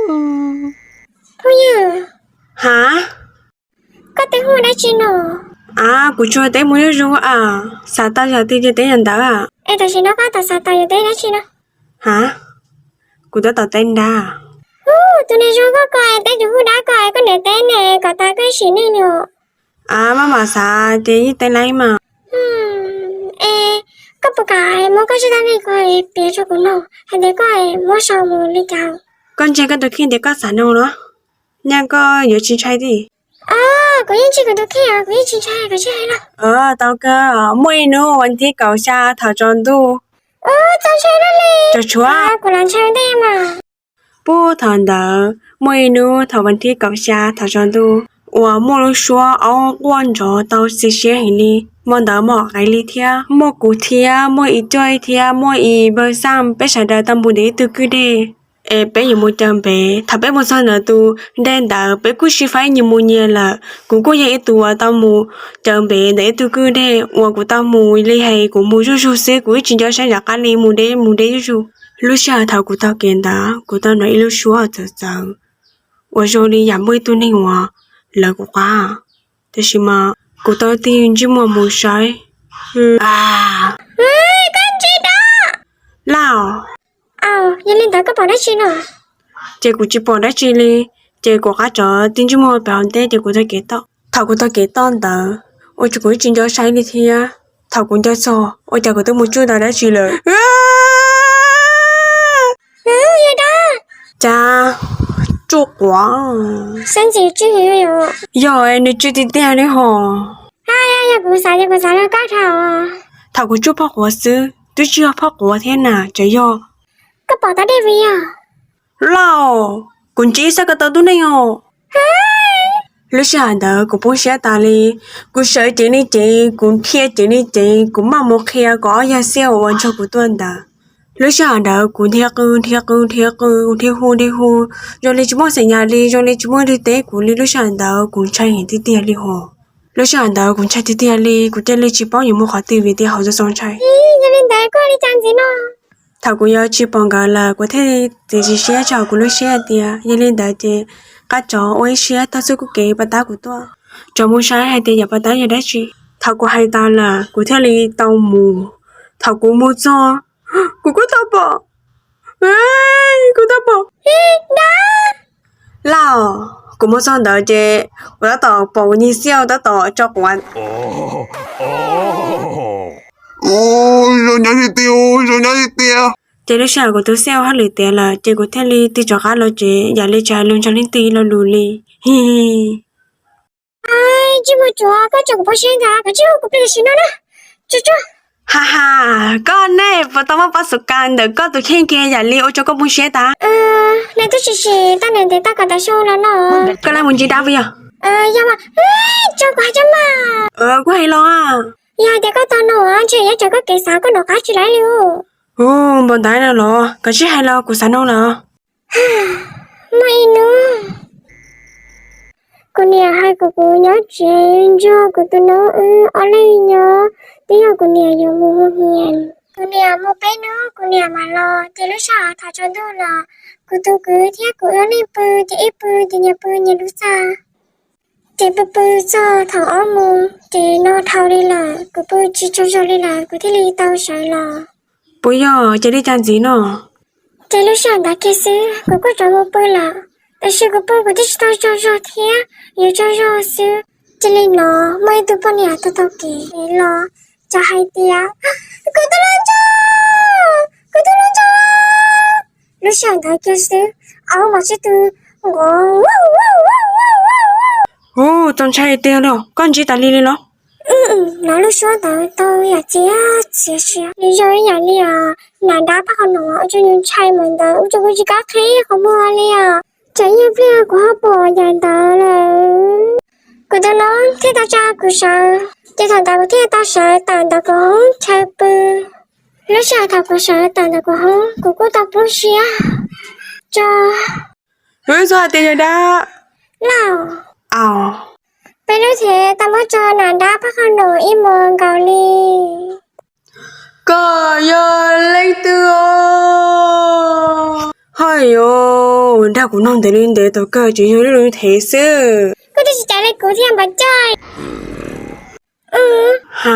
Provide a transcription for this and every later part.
Phooj ywg, ha, koj twb hu dab tsi no? A, kuv tsuas teb mus zuj zus a, xav tau yam twg ces teb yam ntawd a. Es tam sim no koj tau xav tau yam teb dab tsi no? Ha, kuv tab tom teb nrab. Hu, tus niag zoo nkauj ko es teb tus hu dab ko es koj niam teb ne kom tas koj ib sim neej li os. A, maj mam xav ces yeej teb laib mas. Es koj puas kam muab koj tsev tab neeg ko piav rau kuv mloog hais tias koj muab sau mus li cas? Koj ntseeg koj tus kheej tias koj xav mloog los? Nyaj koj yuav tsis ntshai thiab? Kuv yeej ntseeg kuv tus kheej os, kuv yeej tsis ntshai, koj cia li hais los. Tau kawg, muaj ib hnub vas thib kaum xya thaum tsaus ntuj. Txaus ntshai li. Tsuav kuv lam ntshai ntej mas. Puag thaum ntawd muaj ib hnub thaum vas thib kaum xya thaum tsaus ntuj uas muaj lub suab aub quaj nrov tau xiv siab heev li. Hmo ntawd mom qev li thiab muaj kuv thiab muaj ib cuaj thiab muaj ib npawg xaj peb sawv daws tau mus ntawm ib tug kwj deg es peb yuav mus caw npev. Thaum peb mus txog ntawm tus dej ntawd peb kuj sib faib nyias mus nyias lawm. Kuv kuj yog ib tug uas tau mus caw npev ntawm ib tug kwj deg uas kuv tau mus li hais kuv mus zuj zus xwb, kuv ib tsis nco saib nram qab li, mus deb mus deb zuj zus. Lub sij hawm thaum kuv taug kev ntawd kuv tau hnov ib lub suab txawv txawv uas zoo li yam muaj ib tug neeg uas lawv kuv qab, tiam sis mas kuv tau tig ntsej muag mus saib. Koj ntsia da, Lauj! Yog li ntawd koj pom dab tsi no? Ces kuv tsis pom dab tsi li, ces kuv rov qab tig ntsej muag pem hauv ntej ces kuv taug kev tod. Thaum kuv taug kev tod ntawd ua cas kuv ib tsis nco saib li thiab. Thaum kuv nco txog ua cas kuv twb mus tsuj ntawm dab tsi lawm. Cas tsuj quav? Yog, nws tsw tiag tiag li hos. Yog kuv xav ces kuv xav rau koj dhau. Thaum kuv tsuj phoj quav xwb, twb tsis yog phoj quav thiab na, tseem yog. Koj pom tau dej vim yog? Lauj, kuv ntsia xwb ko tau tub neeg os. Lub sij hawm ntawd kuv poob siab tas li. Kuv sawv cev li cev, kuv dhia cev li cev, kuv maj mus qhia kom ob yawg xiab uas nrog kuv tuaj ntawd. Lub sij hawm ntawd kuv dhia qw dhia qw dhia qw, dhia hu dhia hu, zoo li tsis muaj xeem yam li, zoo li tsis muaj leej twg teb kuv li. Lub sij hawm ntawd kuv ntshai heev tiag tiag li hos. Lub sij hawm ntawd kuv ntshai tiag tiag li, kuv cia li tsis paub yuav mus qhov twg vim tias hauv txaus ntshai. Yog li ntawd koj ua li cas ntxiv no? Thaum kuv yuav tsis pom nkawd lawm kuv thiaj li txiav tsis siab rau hauv kuv lub siab hais tias yog li ntawd ces qab tsov ua ib siab taug txoj kev pas tab kuv tuaj, tsov mus saib hais tias yam pas tab yog dab tsi. Thaum kuv hais tas lawm kuv thiaj li tau mus. Thaum kuv mus txog, kuv kuj tau pom, kuv tau pom, Lauj, kuv mus txog ntawd ces kuv tab tom pom kuv niag xiab tab tom tso quav. Zoo nyob li tiag, zoo nyob li tiag. Ces lub sij hawm kuv tus xiab ua hauj lwm tiav lawm ces kuv thiaj li tig rov qab los tsev yam li tsis hais lus nrog leej twg lo lus li. Tsis muaj tsuav koj tso kuv poob siab ntag, koj tsis hu kuv plig tam sim no na. Tsuag tsuag. Ha ha, koj nej puas tau muaj pab xub kas ntawm koj tus kheej kiag yam li ua rau koj poob siab tas? Nws twb tsis tsim tau nws ntev tau kom tas su los no. Koj laj mus ntsib dab puas yog? Yog mas, tso kuv hais tso mas. Kuv hais los. Yog hais tias koj tau nug ntshe yuav raws koj kev xav koj nov qab tsis laib li. Hu, npaum ntawd no los koj tsis hais los kuv xav nug lawm. Muaj ib hnub kuv niam hais kom kuv nyob tsev nrog kuv tus nus wb ob leeg nyob, twb yog kuv niam yuav mus hu hias. Kuv niam mus peb hnub kuv niam mam los, ces lub sij hawm thaum tsaus ntuj los kuv tus kwv thiab kuv wb ob leeg pw, ces ib pw ces nyias pw nyias lub txaj. Ces pw pw txog thaum ob moos ces no dhau li lawm, kuv pw tsis tsaug zog li lawm kuv thiaj li tau sawv los. Puas yog cia li cas ntxiv no? Ces lub sij hawm ntawd kiag xwb kuv kuj rov mus pw lawm, tiam sis kuv pw kuv twb tsis tau tsaug zog thiab, yuav tsaug zog xwb. Cia li hnov muaj ib tug poj niam taug taug kev los, txawm hais tias, kuv tus hluas nraug, kuv tus hluas nraug. Lub sij hawm ntawd kiag xwb, aub mas sib tw nqov. Hu, txaus ntshai tiag li, koj ntsib tas li li los? Hnov lub suab ntawd tau yam txiav txiav siab li zoo ib yam li nam dab pab qhov no ua rau yus ntshai mus ntawd ua rau kuv tsis kam qhib qhov muag li os. Tseem yog pliag kuv ho pom yam ntawd lawm. Kuv tus nus thiaj tau tsa kuv sawv, ces thaum ntawd kuv thiaj tau sawv tawm ntawm kuv hoob chaw pw. Lub sij hawm thaum kuv sawv tawm ntawm kuv hoob kuv kuj tau poob siab tso. Wb txog hais tias yog dab, Lauj, peb lub tsev tau muab tso nam dab pab qhov no ib hmos nkaus li. Koj yog leej twg os? Hos yos, Nrog kuv nug ntev li ntev thaum kawg tsis yog lub lub thev xwb. Koj twb tsis cais li kuv thiab npam coj. Ha,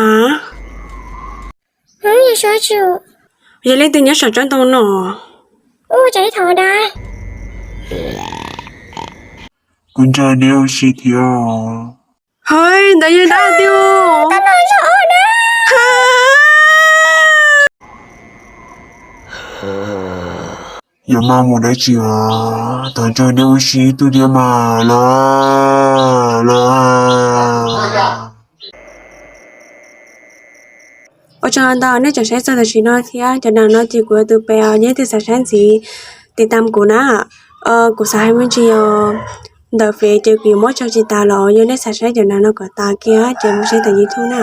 yog leej twg nyob saum tsob ntoo no? Ua cas li thaum da. Kuv nrog neb ua si thiab. Hais ntawd yog dab tiag. Yuav mas mus dab tsi os, thov nrog neb ua si ib tug thiab mas los, los. Ua tsaug ntau nej tseem saib txog tam sim no thiab cov nas no ces kuv yuav tus pem os, yog leej twg xav saib ntxiv tiv tam kuv na. Kuv xav hais me ntsis os, ntawm fev ces kuv yuav muab tso tsis tas los yog nej xav saib cov nas no kom tas kiag ces mus saib tam YouTube na.